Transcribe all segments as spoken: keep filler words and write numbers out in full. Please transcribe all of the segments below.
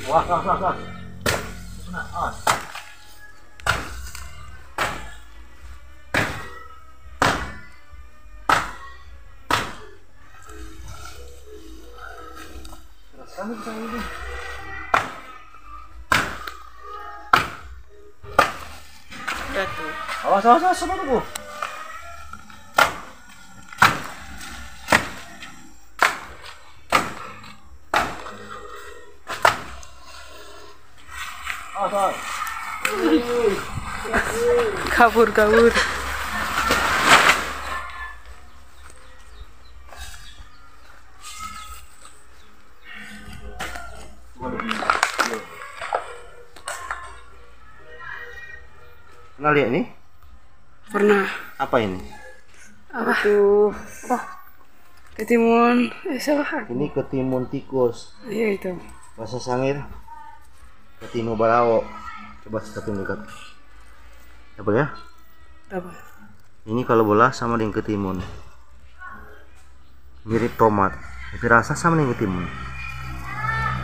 Wah, wah, wah, wah. Nah, awas. Keras kali pisang ini. Udah tuh. Awas, awas, awas, sama tuh. Awas, awas. Kabur, kabur. Pernah lihat ini? Pernah. Apa ini? Apa? Itu, apa? Ketimun, eh, salah. Ini ketimun tikus. Iya, itu. Bahasa Sangir, ketinu balao. Coba kita tunjukkan. Apa ya? Apa? Ini kalau bola sama deng ketimun. Mirip tomat, tapi rasa sama deng ketimun.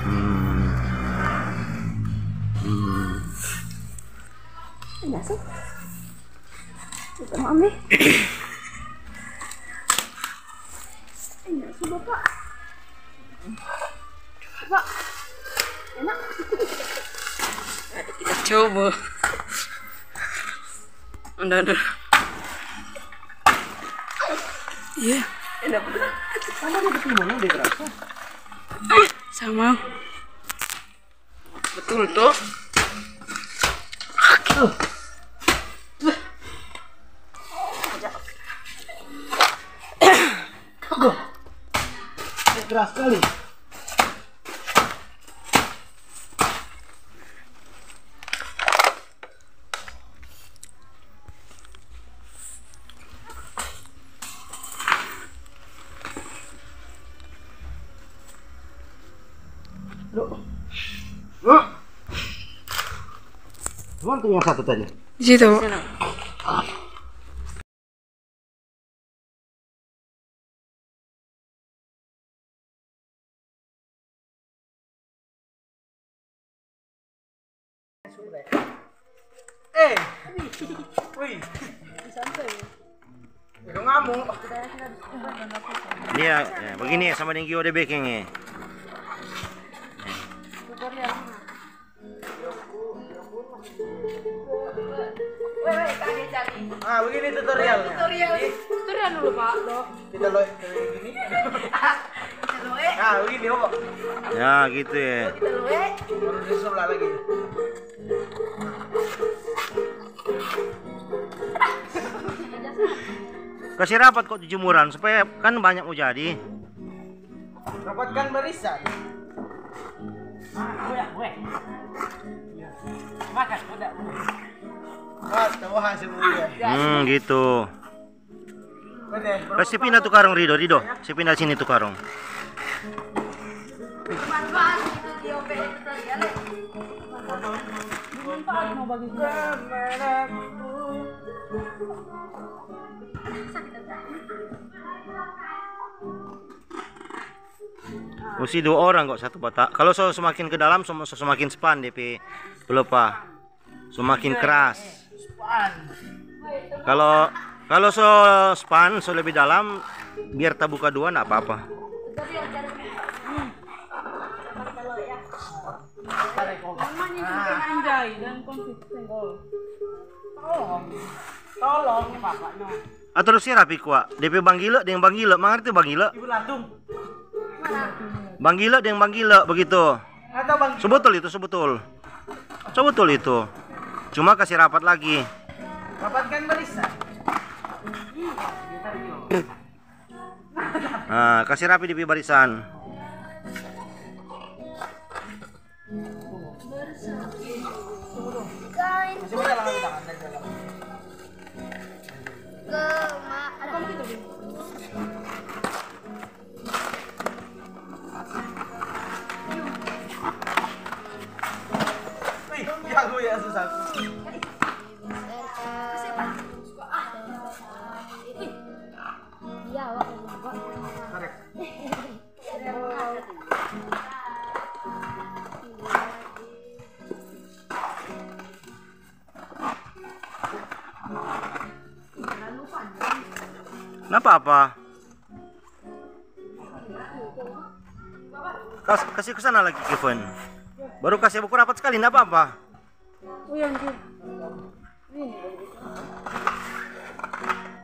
Hmm. Hmm. Enak sih. Kita mau ambil. Enak sih, Bapak. Pak, enak. Kita coba. Udah, udah. Iya. Enak. Sama ada di mana dia terasa? Sama. Betul tuh. Keras sekali. Cuman tuh yang satu tadi. Di situ. Eh, wih, santai. Itu ngamuk. Dia, ya, begini ya, sama dengan Gio de Bekeng ya. Tutorial. Weh, weh, kan dia cari. Ah, begini tutorial. Tutorial. Tutorial dulu, Pak. Kita lo begini. Kita lo, eh. Ah, begini, oh. Ya, gitu ya. Kita lo, eh. Baru di sebelah lagi. Kasih rapat kok jemuran supaya kan banyak mau jadi. Rapatkan barisan. Makan, udah. Mas, tahu hasil mulia. Hmm, gitu. Kasih pindah tu karung, Rido, Rido. Si pindah sini tu karung. Musti dua orang kok, satu bata. Kalau so semakin ke dalam, so, so semakin span depe pelepah. Semakin keras. Span. Kalau, kalau so span, so lebih dalam, biar tabuka dua, ndak apa-apa. Namanya juga anjay dan konsisten. Tolong, tolong, Bapak, no. Atau si rapi kwa, depe banggile deng banggile, mangarti banggile? Ibu Latung. Banggile deng banggile begitu. Atau bang. Sebetul itu, sebetul. Sebetul itu. Cuma kasih rapat lagi. Rapatkan barisan. Nah, kasih rapi di barisan. Kain putih. Ke ma-, ada. Wih, ya, aku ya, susah. Iya, awak juga. Tarik. Napa apa? Kas-, kasih ke sana lagi, Kevin. Baru kasih buku rapat sekali, napa apa?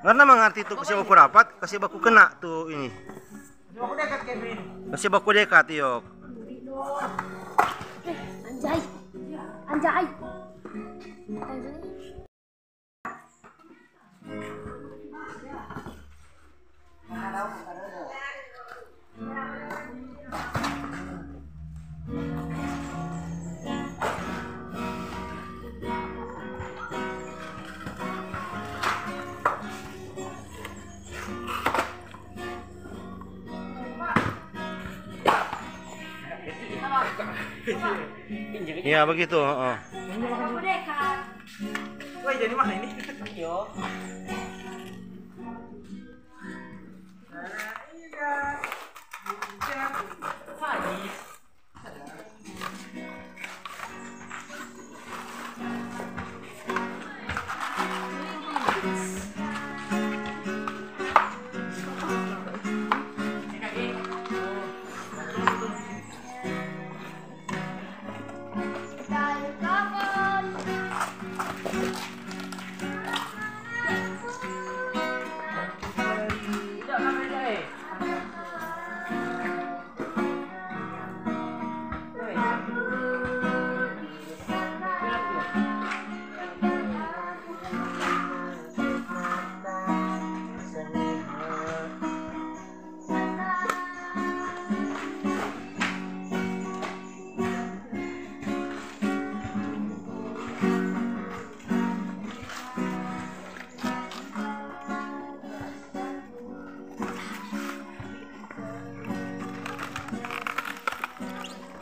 Karena mangarti tu kasih buku rapat, kasih baku kena tu ini. Kasih baku dekat, iyo. Anjay. Anjay. Iya, begitu, heeh. Woi, jadi mana ini? Yo.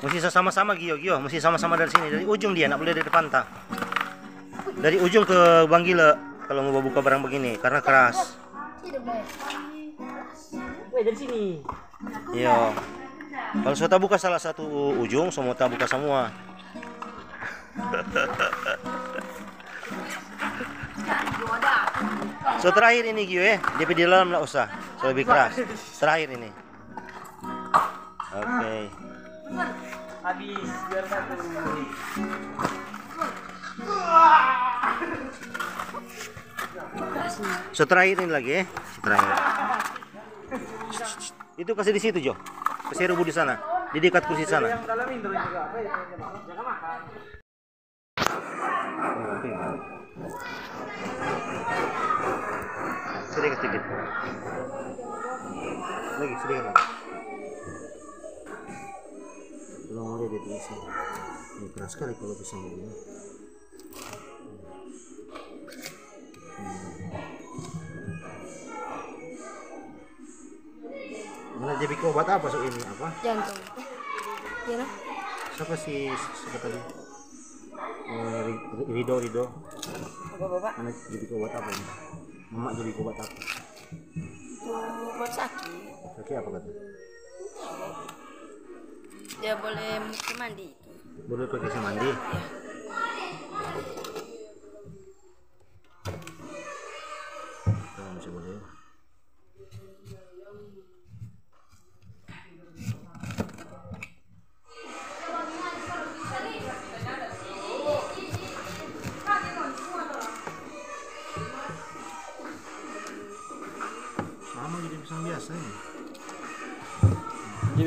Musti sama-sama, Gio, Gio, musti sama-sama dari sini, dari ujung dia, ndak boleh dari depan ta. Dari ujung ke Banggila, kalau mau babuka barang begini, karena keras. Weh, dari sini. Iya. Kalau so tabuka salah satu ujung, so mo tabuka samua. So terakhir ini, Gio, eh. Depe di dalam ndak usah. So lebih keras. Terakhir ini. Oke. Habis, biar satu. So terakhir ini lagi, eh. So terakhir. Itu kasih di situ, Jo. Kasih rubuh di sana. Di dekat kursi sana. Yang dalam ini juga, apa ya? Sedikit, sedikit. Lagi, sedikit lagi. Belum ada di sini. Ini keras sekali kalau pisang ini. Mana dia bikin obat apa, so ini apa? Jantung. Iya, nah. Siapa si, siapa tadi? Eh, Ri-, Ri-, Rido, Rido. Apa, Bapak? Mana dia bikin obat apa ini? Mama jadi obat apa? Itu buat sakit. Sakit apa kata? Dia boleh mandi itu. Boleh pakai mandi? Iya.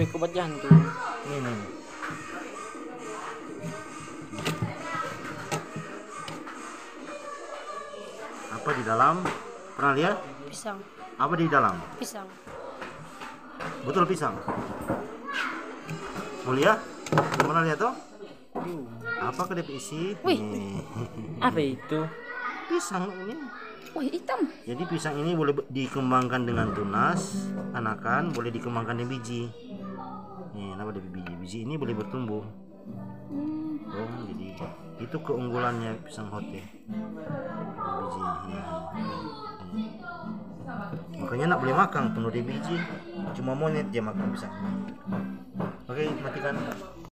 Obat jantung. Ini nih. Apa di dalam? Pernah lihat? Pisang. Apa di dalam? Pisang. Betul pisang. Mau lihat? Pernah lihat tuh? Apa ke D P isi? Wih. Nih. Apa itu? Pisang ini. Wih, hitam. Jadi pisang ini boleh be- dikembangkan dengan tunas, anakan, boleh dikembangkan dengan biji. Nih, kenapa ada biji? Biji ini boleh bertumbuh. Oh, jadi itu keunggulannya pisang hote. Ada biji. Nih. Makanya nak boleh makan penuh di biji. Cuma monyet dia makan pisang. Oke, matikan.